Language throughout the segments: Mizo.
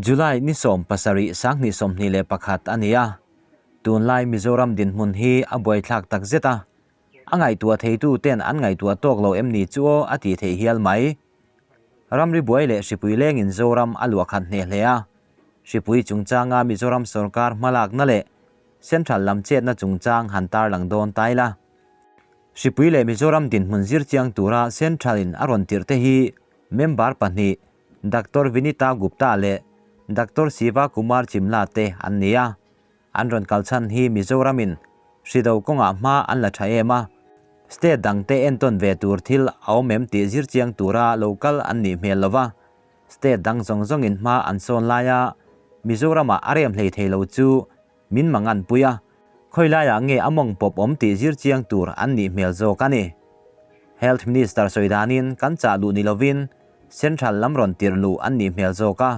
July ni 17 2021 a ni a, tunlai Mizoram dinhmun hi a buaithlak takzet a, a ngaihtuah theitu ten an ngaihtuah tawk lo em ni chu aw a tih theih hial mai. Ramri buai leh hripui lengin Zoram a luah khat hneh hle a, hripui chungchanga Mizoram sawrkar hmalakna leh Central lam chetna chungchang han tarlang dawn ta ila. Hripui leh Mizoram dinhmun zir chiang tura Central in a rawn tirh te hi member pahnih Doctor Vinita Gupta leh Doctor Siva Kumar Chimla te an ni a, an rawn kal chhan hi Mizoramin hrido kawngah hma an la tha em a, state dangte entawn ve tur thil a awm em tih zir chiang tura lo kal an nih hmel lo va, state dang zawng zawngin hma an sawn laia Mizoramah a rem hlei thei lo chu min mangan pui a, khawilaiah nge a mawng pawp awm tih zir chiang tur an nih hmel zawk a ni. Health Minister sawi danin kan chah luh ni lovin Central lam rawn tirh luh an nih hmel zawk a,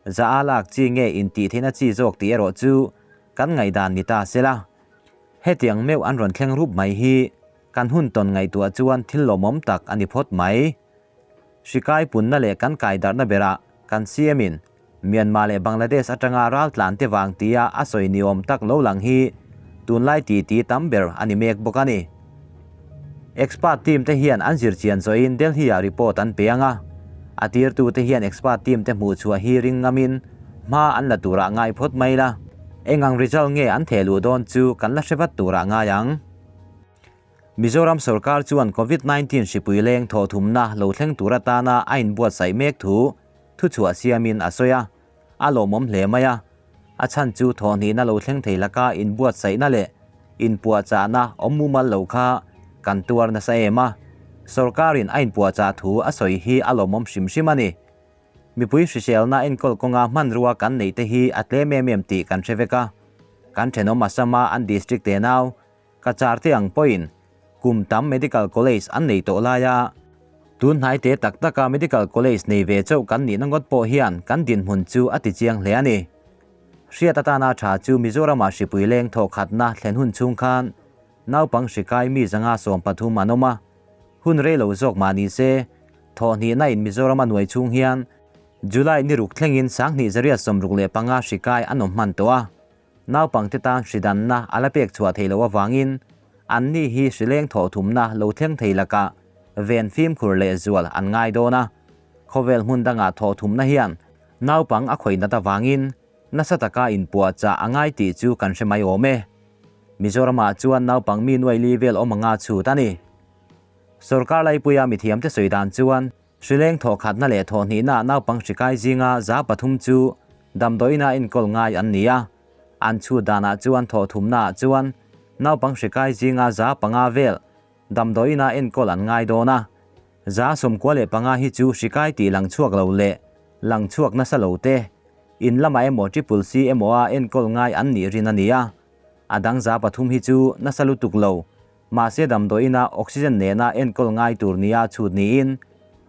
za a lak chi nge intih theihna chi zawk tih erawh chu kan ngaihdan ni ta se la. Hetiang meuh an rawn thleng rup mai hi kan hun tawn ngaihtuah chuan thil lawmawm tak a ni phawt mai. Hrikai punna leh kan kaidarhna berah kan CM-in Myanmar leh Bangladesh atanga raltlan te vang tia a sawi ni awm tak lo lang hi tunlai titi tam ber a ni mek bawk a ni. Expert team te hian an zir chian zawhin Delhi-ah report an pe ang a, a tirtu te hian expert team te hmuh chhuah hi ring ngamin hma an la turah ngai phawt mai la. Eng ang result nge an theh luh dawn chu kan la hre vat turah ngai ang. Mizoram sorkar chuan Covid 19 hripui leng thawhthumna lo thleng tur atana a inbuatsaih mek thu thuchhuah siamin a sawi a, a lawmawm hle mai a. A chhan chu thawhhnihna lo thleng thei laka inbuatsaihna leh inpuahchahna awm mumal lo kha kan tuar nasa em a, sorkarin a inpuahchah thu a sawi hi a lawmawm hrim hrim a ni. Mipui hriselna enkawl kawnga hmanrua kan neih te hi a tlem em em tih kan hre vek a, kan thenawm Assam-a an district tenau Ka char te ang pawhin kum tam Medical College an nei tawh lai a, tun hnai te tak taka Medical College nei ve chauh kan nihna ngawt pawh hian kan dinhmun chu a ti chiang hle a ni. Hriat atana tha chu Mizorama hripui leng thawhkhatna thlen hun chhung khan naupang hrikai mi zanga 13 an awm a, hun rei lo zawk mah ni se thawhhnihna in Mizorama nuai chhung hian July ni ruk thlengin 2865 hrikai an awm hman tawh a. Naupangte tan hridanna a la pek chhuah thei loh avangin anni hi hrileng thawhthumna lo thleng thei lakah ven fimkhur leh zual an ngai dawn a. Khawvel hmun dangah thawhthumna hian naupang a khawih nat avangin nasa taka inpuahchah a ngai tih chu kan hre mai awm e. Mizoramah chuan naupang mi nuai li vel awm anga chhut a ni. Sorkar laipuia mithiamte sawi dan chuan Hrileng thawhkhatna leh thawhhnihna naupang hrikai zinga 300 chu damdawiina enkawl ngai an ni a, an chhut danah chuan thawhthumnaah chuan naupang hrikai zinga 500 vel damdawiina enkawl an ngai dawn a, 95 hi chu hrikai tih lang chhuak lo leh lang chhuak nasa lo te, in lamah emaw triple C emaw a enkawl ngai an nih rin a ni a, a dang 300 hi chu nasa lutuk lo. Mahse damdawiina oxygen nena enkawl ngai tur nia chhut niin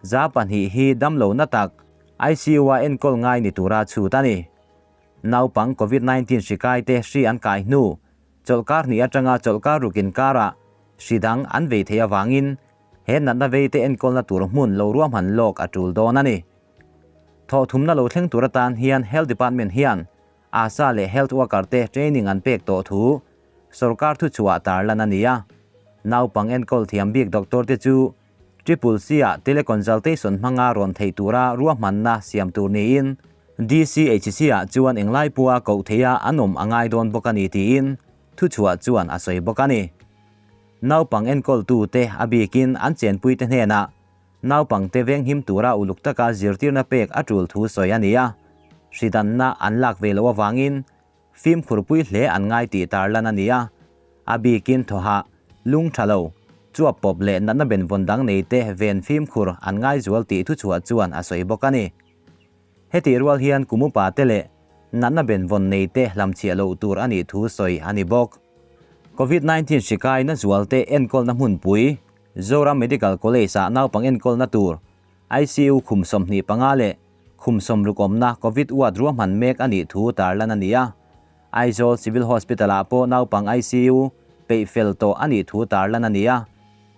200 hi damlo na tak ICU-a enkawl ngai ni tura chhut a ni. Naupang Covid 19 hri kaite hri an kai hnu chawlhkar hnih atanga chawlhkar ruk inkarah hri dang an vei thei avangin he natna veite enkawlna tur hmun lo ruahman lawk a tul dawn a ni. Thawhthumna lo thleng tur atan hian Health Department hian ASA leh Health Worker te training an pek tawh thu Sorkar thuchhuah tarlan a ni a. Naupang enkawl thiam bik doctor te chu Triple C ah teleconsultation hmanga rawn theih tura ruahmanna siam tur niin DCHC ah chuan englai pawha koh theiha an awm a ngai dawn bawk a ni tiin thuchhuah chuan a sawi bawk a ni. Naupang enkawltu te a bikin an chenpui te hnenah Naupang te venghim tura uluk taka zirtirna pek a tul thu sawi a ni a, hridanna an lak ve loh avangin fimkhurpui hle an ngai tih tarlan a ni a, a bikin thawhah lung tha lo, chuap pawp leh natna benvawn dang nei te ven fimkhur an ngai zual tih thuchhuah chuan a sawi bawk a ni. Hetih rual hian kum upa te leh natna benvawn nei te hlamchhiah loh tur a nih thu sawi a ni bawk. Covid 19 hri kaina zual te enkawlna hmunpui Zoram Medical College-ah naupang enkawlna tur ICU khum 25 leh khum 60 awmna Covid ward ruahman mek a nih thu tarlan a ni a. Aizawl Civil Hospital-ah pawh naupang ICU peih fel tawh a nih thu tarlan a ni a.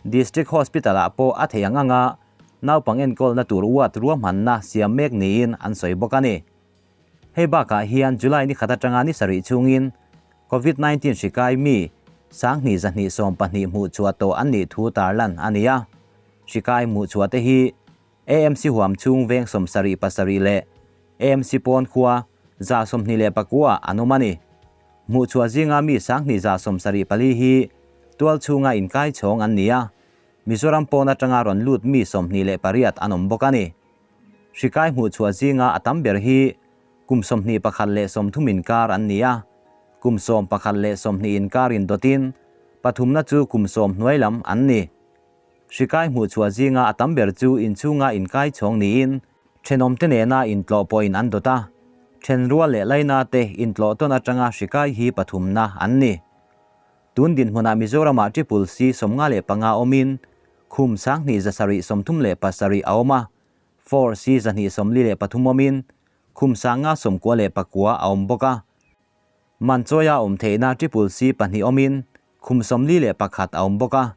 District Hospital-ah pawh a theih ang anga naupang enkawlna tur ward ruahmanna siam mek niin an sawi bawk a ni. Hei bakah hian July ni khat atanga ni sarih chhungin Covid 19 hri kai mi 2212 hmuh chhuah tawh an nih thu tarlan a ni a. Hri kai hmuh chhuah te hi AMC huam chhung veng 77 leh AMC pawn khua 129 ah an awm a ni. Hmuh chhuah zinga mi 2174 hi tual chhunga inkai chhawng an ni a. Mizoram pawn atanga rawn lut mi 28 an awm bawk a ni. Hri kai hmuh chhuah zinga a tam ber hi kum 21 leh 30 inkar an ni a, kum 11 leh 20 inkar indawtin pathumna chu kum 10 hnuai lam an ni. Hri kai hmuh chhuah zinga a tam ber chu inchhunga inkai chhawng niin thenawmte nena intlawh pawhin an dawt a, thenrual leh laina te intlawh tawn atanga hri kai hi pathumna an ni. Tun dinhmunah Mizoramah Triple C 55 awmin khum 2737 a awm a, Four C 243 awmin khum 599 a awm bawk a. Manchawia awm theihna Triple C pahnih awmin khum 41 a awm bawk a.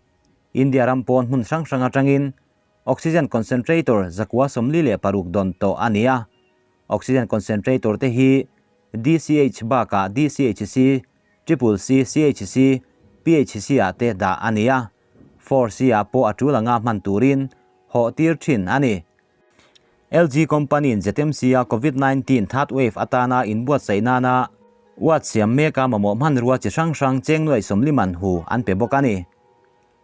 India ram pawn hmun hrang hrang atangin Oxygen Concentrator 946 dawn tawh a ni a. Oxygen Concentrator te hi DCH bakah DCHC, Triple C, CHC, PHC ah te dah a ni a. Four C ah pawh a tul anga hman turin hawh tir thin a ni. LG company in ZMC a Covid 19 third wave atana inbuatsaih nana ward siam meka mamawh hmanrua chi hrang hrang cheng nuaih 40 man hu an pe bawk a ni.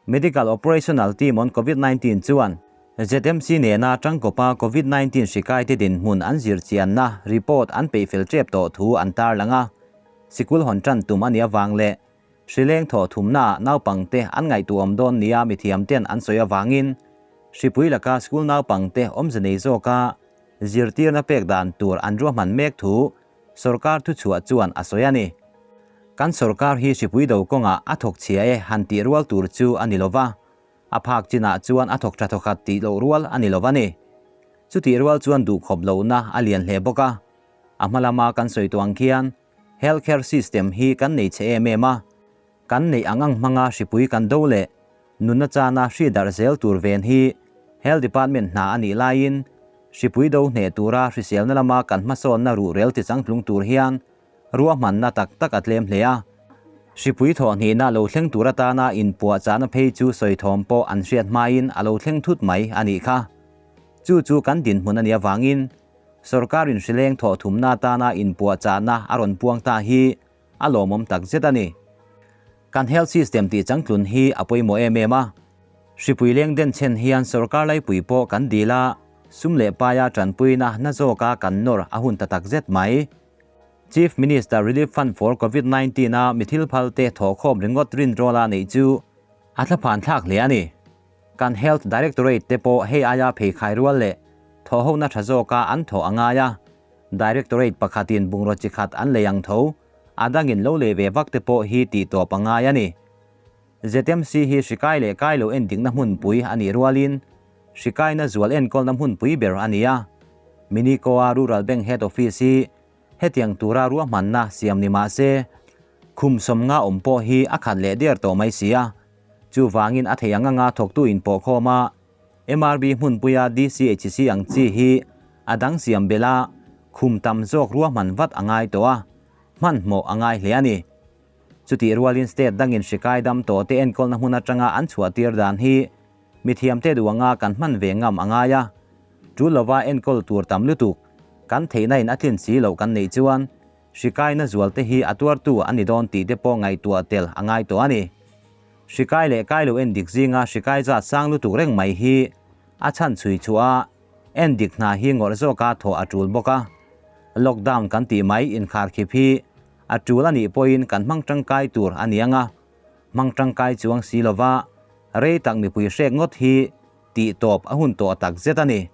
Medical Operational Team on Covid 19 chuan ZMC nena tangkawpa Covid 19 hri kaite dinhmun an zir chianna report an peih fel tep tawh thu an tarlang a. Sikul hawn tan tum a nih avang leh hrileng thaw thumnaah naupangte an ngaihtuahawm dawn nia mithiamten an sawi avangin hripui laka school naupangte awmze nei zawka zirtirna pek dan tur an ruahman mek thu sorkar thuchhuah chuan a sawi a ni. Kan sorkar hi hripui do kawngah a thawk chhia e han tih rual tur chu a ni lova, a phak chinah chuan a thawk tha thawkhat tih loh rual a ni lova ni. Chutih rual chuan duhkhawp lohna a lian hle bawk a. A hma lama kan sawi tawh ang khian health care system hi kan nei chhe em em a, kan neih ang ang hmanga hripui kan do leh nunna chana hri darh zel tur ven hi health department hna a nih laiin hripui do hneh tura hriselna lama kan hmasawnna ruh rel tichangtlung tur hian ruahmanna tak tak a tlem hle a. Hripui thawh hnihna lo thleng tur atana inpuahchahna phei chu sawi thawm pawh an hriat hmain a lo thleng thut mai a nih kha. Chu chu kan dinhmun a nih avangin sorkarin hrileng thawh thumna atana inpuahchahna a rawn puang ta hi a lawmawm tak zet a ni. Kan health system tih changtlun hi a pawimawh em em a. Hripui leng den chhen hian sorkar laipui pawh kan dil a, sum leh paia tanpuina na zawka kan nawr a hun ta tak zet mai. Chief Minister Relief Fund for Covid 19 a mi thil phal te thawhkhawm ringawt rin rawla neih chu a thlaphan thlak hle a ni. Kan Health Directorate te pawh hei aia pheikhai rual leh thawhhona tha zawka an thawh a ngai a. Directorate pakhatin bungraw chi khat an lei ang tho, a dangin lo lei ve vak te pawh hi tih tawp a ngai a ni. ZMC hi hri kai leh kai lo endikna hmunpui a nih rualin hri kaina zual enkawlna hmunpui ber a ni a. Mini Goa Rural Bank Head Office hi hetiang tura ruahmanna siam ni mah se, khum 50 awm pawh hi a khat leh der tawh mai si a. Chuvangin a thei ang anga thawktu inpawhkhawm a, MRB hmunpuia DCHC ang chi hi a dang siam belh a, khum tam zawk ruahman vat a ngai tawh a, hmanhmawh a ngai hle a ni. Chutih rualin state dangin hri kai dam tawh te enkawlna hmun atanga an chhuah tir dan hi mithiamte duh anga kan hman ve ngam a ngai a. Tul lova enkawl tur tam lutuk kan theihna in a tlin si loh kan neih chuan hri kaina zual te hi a tuartu a ni dawn tih te pawh ngaihtuah tel a ngai tawh a ni. Hri kai leh kai lo endik zinga hri kai zat sang lutuk reng mai hi a chhan chhui chhuah a, endik hna hi ngawrh zawka thawh a tul bawk a. Lockdown kan tih mai inkharkhip hi a tul a nih pawhin kan hmang tangkai tur a ni ang a, hmang tangkai chuang si lova rei tak mipui hrek ngawt hi tih tawp a hun tawh tak zet a ni.